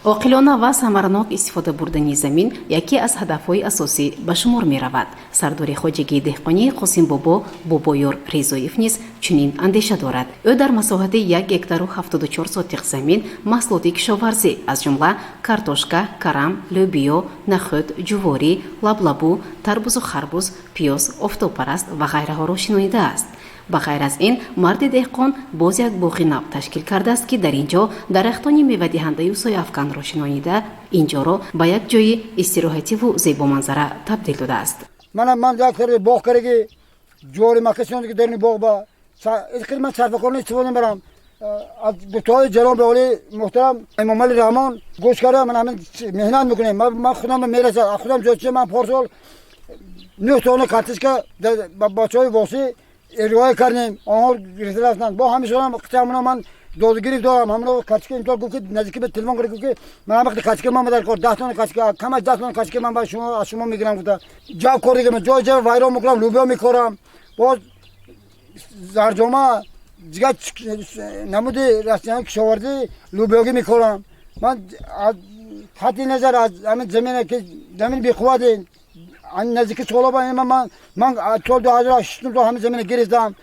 Оқилона ва самаранок истифода бурдани замин яке аз ҳадафҳои асосӣ ба шумор меравад. Сардори хоҷагии деҳқонии Қосимбобо Бобоёр Ризоев низ чунин андеша дорад. Ӯ дар масоҳати 1 гектару 74 сотих замин маҳсулоти кишоварзӣ, аз ҷумла картошка, карам, лӯбиё, нахӯд, ҷуворӣ, лаблабу, тарбузу харбуз, пиёз, офтобпараст ва ғайраҳоро шинонидааст. Ба ғайр аз ин, марди деҳқон боз як боғи нав ташкил кардааст, ки дар ин ҷо дарахтони мевадиҳандаю сояафканро шинонида, ин ҷоро ба як ҷои истироҳативу зебоманзара табдил додааст. Ман як боғ кардаги, ҷуворӣ, мака шинондаги дар ин боғ ба ман сарфакорона истифода мебарам. Аз гуфтаҳои ҷаноби олӣ муҳтарам Эмомалӣ Раҳмон гӯш карда, ман ҳамин меҳнат мекунем. Ман худам мерасад, аз худам ҷочи. Ман порсол 9 тонна картошка ба бачаҳои Восӣ ироа кардем, онҳо гирифта рафтанд. Бо ҳамешонам қитамона ман додгирифт дорам. Ҳамоно картошка имсол гуфт, ки наздики ба телефон кард, гуфт, ки ман ҳамақти картошка ман дар кор 10 тонна картошка, кам аз 10 тонна картошка ман ба шумо аз шумо мегирам гуфта. Ҷав кордига ҷой ҷав вайрон мекунам, лӯбиё мекорам, боз зарҷома, дигар намуди растаниҳои кишоварзӣ, лӯбиёгӣ мекорам. Ман хатти назар аз ҳамин замине, ки замин беқуввате, наздики сола ман соли 2006 то ҳамин замина гирифтам,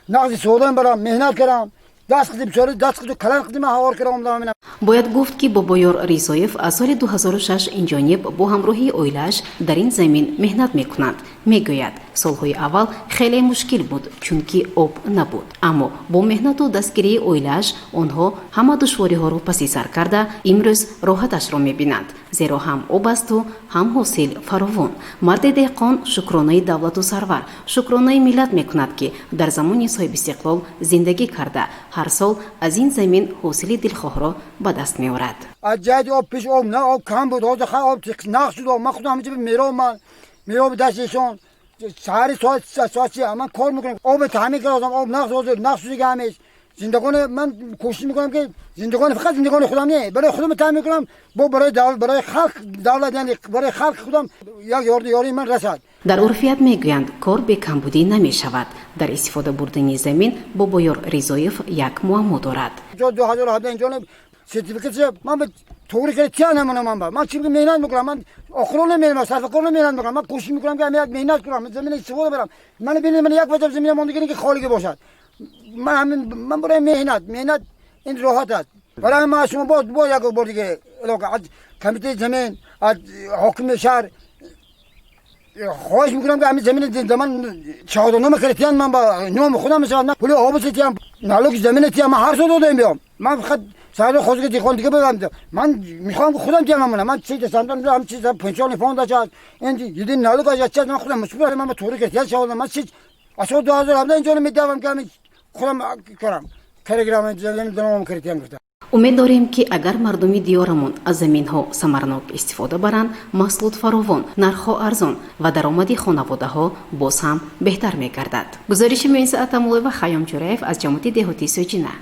нағзи истифода мебарам, меҳнат кардам, даст қити бисёри даст қити калан қити ман ҳавор кардам, омадам. Бояд гуфт, ки Бобоёр Ризоев аз соли 2006 инҷониб бо ҳамроҳии оилааш дар ин замин меҳнат мекунад. Мегӯяд, солҳои аввал хеле мушкил буд, чунки об набуд, аммо бо меҳнату дастгирии оилааш онҳо ҳама душвориҳоро паси сар карда, имрӯз роҳаташро мебинанд, зеро ҳам об асту ҳам ҳосил фаровон. Марди деҳқон шукронаи давлату сарвар, шукронаи миллат мекунад, ки дар замони соҳибистиқлол зиндагӣ карда, ҳар сол аз ин замин ҳосили дилхоҳро ба даст меорад. Аз ҷиҳати об, пеш об на, об кам буд, ҳозир хай об нақс шуд. Ман худам ҳаминҷа мером, ман мером дасти эшон саҳари соат ман кор мекунам, об таъмин кардам, об нақс, ҳозир нақс шуд дига. Ҳамеш зиндагони ман кӯшиш мекунам, ки зиндагони, фақат зиндагони худам не, барои худам таъмин кунам, бо барои халқ, давлат, яъне барои халқи худам як ёрии ман расад. Дар урфият мегӯянд, кор бекамбудӣ намешавад. Дар истифода бурдани замин Бобоёр Ризоев як муаммо дорад. 2017 инҷо сертификат ман туғри карда тия намонам. Ман ба ман чӣ меҳнат мекунам, ман охирон намерам, сарфакор меҳнат мекунам. Ман кӯшиш мекунам, ки як меҳнат кунам, замина истифода барам. Ман бинед, ман як ваҷаб замина мондагӣ, ки холигӣ бошад. Ман ҳамин, ман барои меҳнат, меҳнат ин роҳат аст барои ман. Шумо боз як бор диге аз комитаи замин, аз ҳокими шаҳр хоҳиш мекунам, ки ҳамин замин ман шаҳодатнома карда тиян, ман ба номи худам мешавад, пули обу тиям, налоги замина тиям. Ман ҳар сол додаем биём, ман фақат сардор хоҷаги деҳқон дига бибарам. Ман мехоҳам, ки худам тиям. Ман чи дастам, ҳам чи пенсионный фонд аст, ин един налог аст, чи ман худам мусбат, ман туғри карда тиян шаҳодат. Ман чи аз соли 2017 инҷо медавам, ки ҳамин худам кардам, карагирам, замин номам карда тиям гуфтам. Умед дорем, ки агар мардуми диёрамон аз заминҳо самаранок истифода баранд, маҳсулот фаровон, нархҳо арзон ва даромади хонаводаҳо боз ҳам беҳтар мегардад. Гузориши Муинса Атамулоева, Хайём Ҷураев аз ҷамоати деҳотии Соҷина.